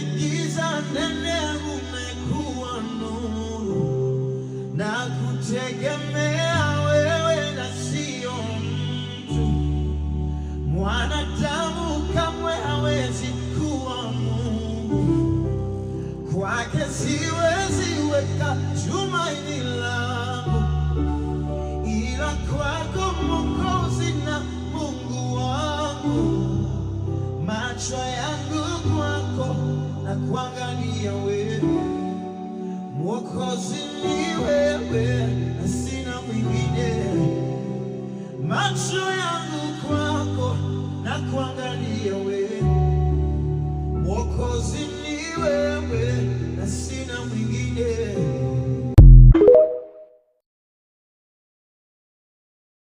Kwenye giza nene umekuwa nuru, na kutegemea wewe na sio mtu. Mwanadamu kamwe hawezi kuwa Mungu, kwake siwezi weka tumaini langu, ila kwako Mwokozi na Mungu wangu. Macho yangu kwako na kuangalia wewe, Mwokozi ni wewe na sina mwingine. Macho yangu kwako na kuangalia wewe, Mwokozi ni wewe na sina